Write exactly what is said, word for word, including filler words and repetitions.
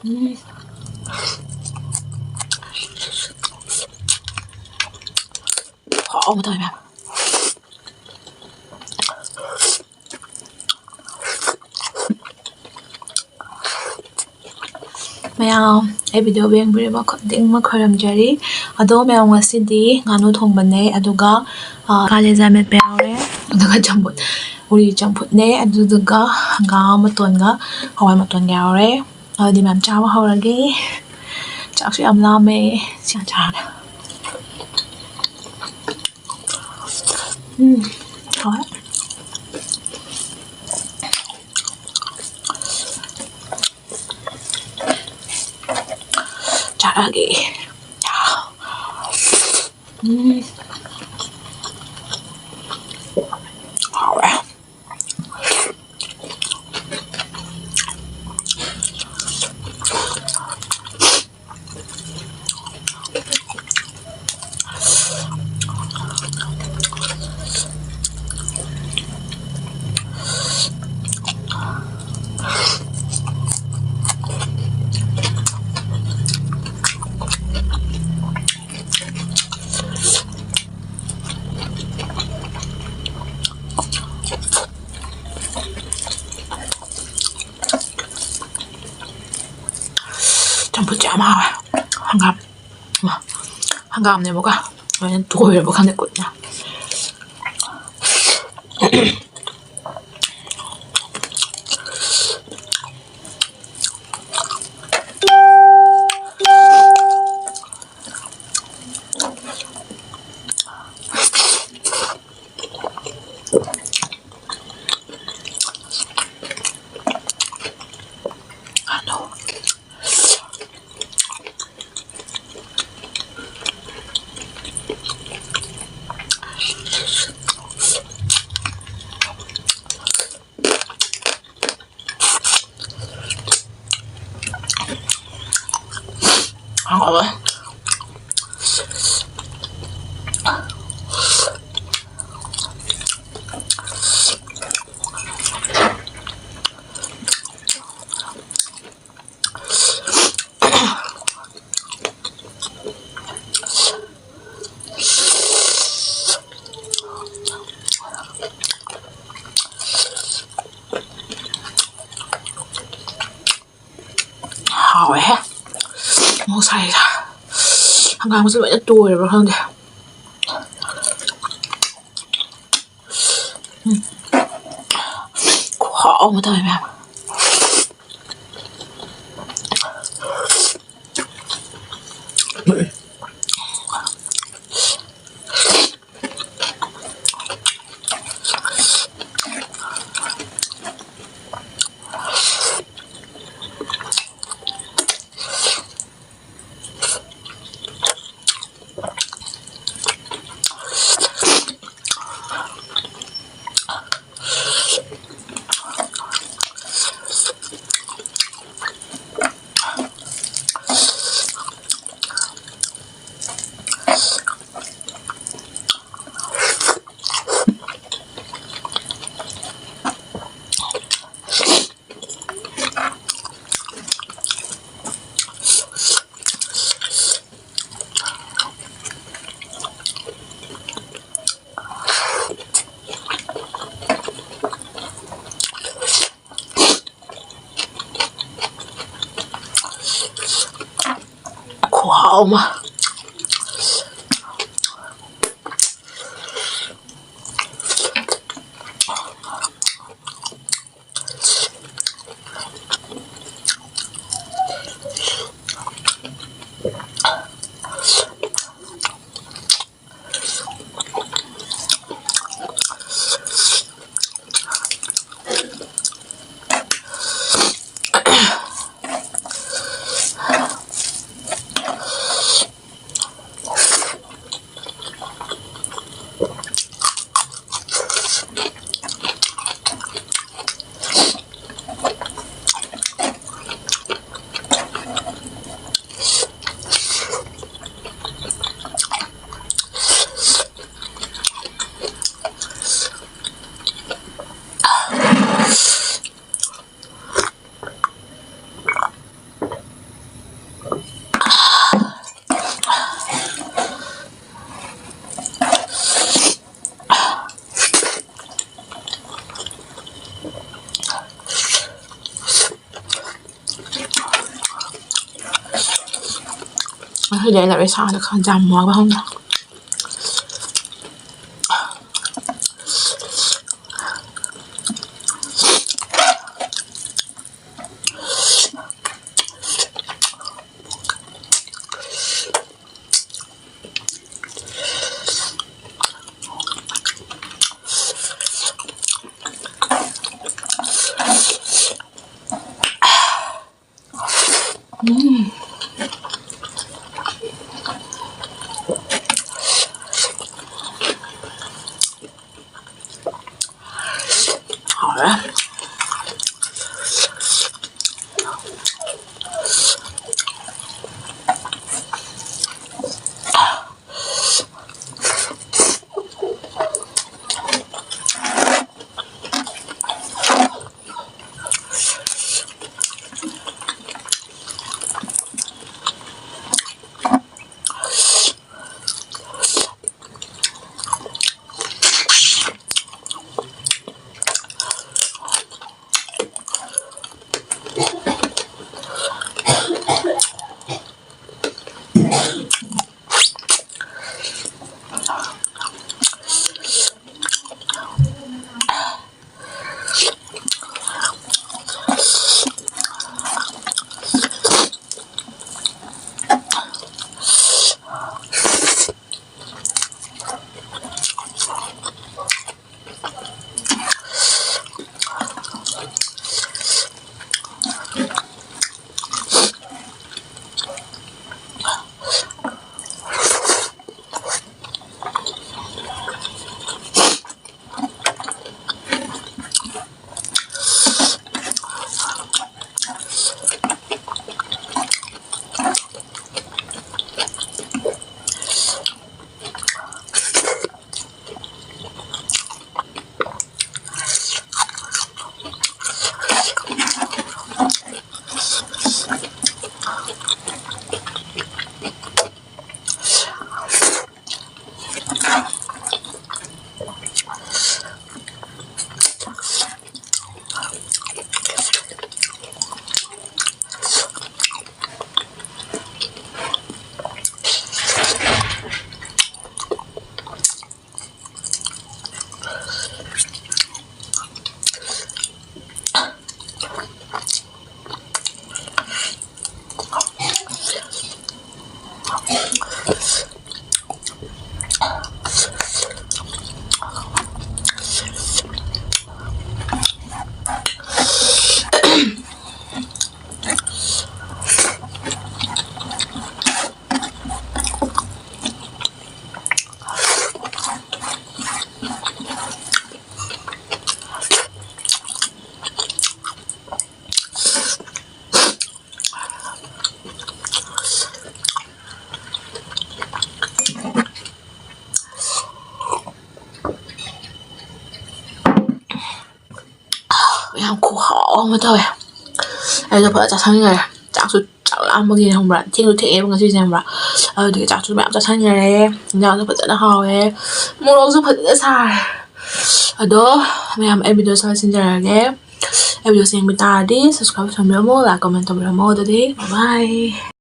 ꯎꯝ꯫ ꯍꯥꯎꯕ ꯇꯧꯋꯦ ꯃꯌꯥꯝ꯫ ꯃꯌꯥꯝ, ꯑꯩ video ꯌꯦꯡꯕꯤꯔꯤꯕ ꯈꯨꯗꯤꯡꯃꯛ ꯈꯣꯏꯔꯝꯖꯔꯤ꯫ ꯑꯗꯣ ꯃꯌꯥꯝ, ꯉꯁꯤꯗꯤ ꯉꯥꯅꯨ ꯊꯣꯡꯕꯅꯦ, ꯑꯗꯨꯒ, ꯑ, ꯀꯥꯂꯦꯖꯥ ꯃꯦꯠꯄ ꯌꯥꯎꯔꯦ, ꯑꯗꯨꯒ ꯆꯝꯐꯨꯠ, ꯎꯔꯤ ꯆꯝꯐꯨꯠꯅꯦ, ꯑꯗꯨꯗꯨꯒ ꯍꯪꯒꯥꯝ ꯃꯇꯣꯟꯒ ꯍꯋꯥꯏ ꯃꯇꯣꯟꯒ ꯌꯥꯎꯔꯦ꯫ ꯑꯗꯨꯗꯤ ꯃꯌꯥꯝ ꯆꯥꯕ ꯍꯧꯔꯒꯦ꯫ ꯆꯥꯛꯁꯨ ꯌꯥꯝ ꯂꯥꯝꯃꯦ꯫ ꯁꯤ ꯍꯥꯟꯅ ꯆꯥꯔꯒꯦ꯫ ꯎꯝ, ꯍꯥꯎꯋꯦ꯫ ꯆꯥꯔꯛꯑꯒꯦ꯫ ꯎꯝ꯫ ꯍꯥꯎꯔꯦ꯫ ꯆꯝꯐꯨꯠꯁꯦ ꯌꯥꯝ ꯍꯥꯎꯋꯦ꯫ ꯍꯪꯒꯥꯝ, ꯃꯥ, ꯍꯪꯒꯥꯝꯅꯦꯕꯀꯣ, ꯂꯣꯏꯅ ꯇꯣꯏꯔꯕ ꯈꯪꯗꯦ ꯀꯨꯠꯅ꯫ ꯍꯥꯎꯋꯦ꯫ ꯍꯥꯎꯋꯦꯍꯦ꯫ ꯃꯣꯔꯣꯛ ꯁꯥꯏꯗ꯫ ꯍꯪꯒꯥꯝꯒꯁꯨ ꯂꯣꯏꯅ ꯇꯣꯏꯔꯕ꯭ꯔꯥ ꯈꯪꯗꯦ꯫ ꯎꯝ꯫ ꯈꯨꯍꯥꯎ ꯑꯃ ꯇꯧꯋꯦ ꯃꯌꯥꯝ꯫ ꯈꯨꯍꯥꯎ ꯑꯃ꯫ ꯉꯁꯤꯗꯤ ꯑꯩ ꯂꯥꯏꯔꯤꯛ ꯁꯥꯡꯅ ꯈꯔ ꯌꯥꯝ ꯃꯣꯏꯕ ꯍꯧꯅ꯫ ꯍꯥꯎꯔꯦ꯫ ꯌꯥꯝ ꯈꯨꯍꯥꯎ ꯑꯃ ꯇꯧꯋꯦ꯫ ꯑꯩꯗꯣ ꯐꯖ ꯆꯥꯁꯟꯈꯔꯦ꯫ ꯆꯥꯛꯁꯨ ꯆꯥꯛ ꯂꯥꯝꯕꯒꯤꯅꯦ ꯈꯪꯕ꯭ꯔꯥ? ꯊꯦꯡꯁꯨ ꯊꯦꯡꯉꯦꯕ ꯉꯁꯤꯁꯦ ꯈꯪꯕ꯭ꯔꯥ? ꯑꯗꯨꯗꯨꯒꯤ ꯆꯥꯛꯁꯨ ꯃꯌꯥꯝ ꯆꯥꯁꯟꯈꯔꯦ꯫ ꯏꯟꯖꯥꯡꯁꯨ ꯐꯖꯅ ꯍꯥꯎꯋꯦ꯫ ꯃꯣꯔꯣꯛꯁꯨ ꯐꯖꯅ ꯁꯥꯔꯦ꯫ ꯑꯗꯣ ꯃꯌꯥꯝ ꯑꯩ videoꯁꯦ ꯂꯣꯏꯁꯤꯟꯖꯔꯒꯦ꯫ ꯑꯩ videoꯁꯦ ꯌꯦꯡꯕ ꯇꯥꯔꯗꯤ subscribe ꯇꯧꯕꯤꯔꯝꯃꯣ, like, comment ꯇꯧꯕꯤꯔꯝꯃꯣ꯫ ꯑꯗꯨꯗꯤ bye꯫